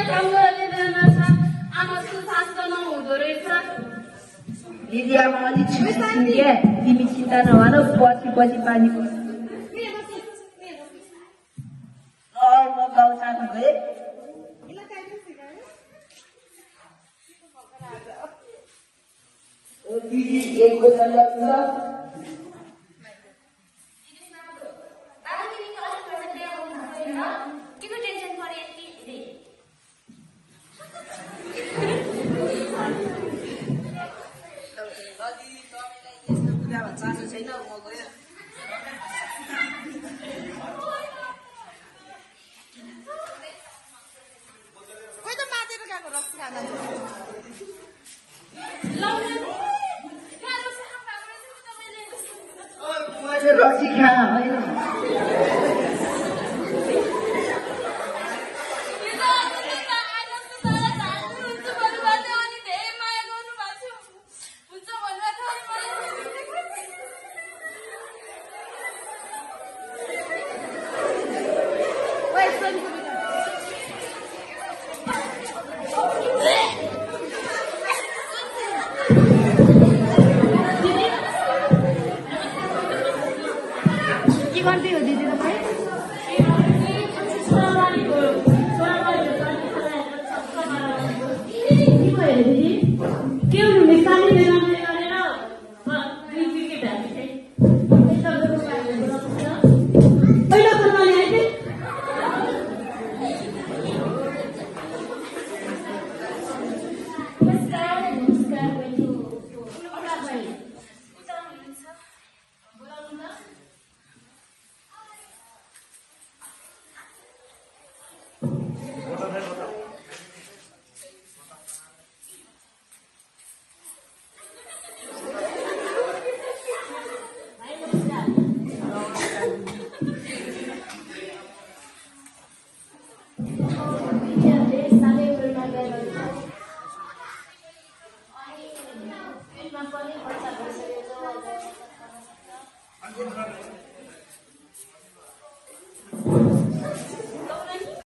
काम गरिदिँदैन छ आमा सुशासन नहुँदो रहेछ दिदी आमा अलिक छिटो के तिमी चिन्ता नगर पछि पानी म गाउँ सानो गएँ दिदी एक बजा लाग्छ रक्सी खा होइन गर्दै हो दिदी तपाईँ दिदी के हुनु सानो पनि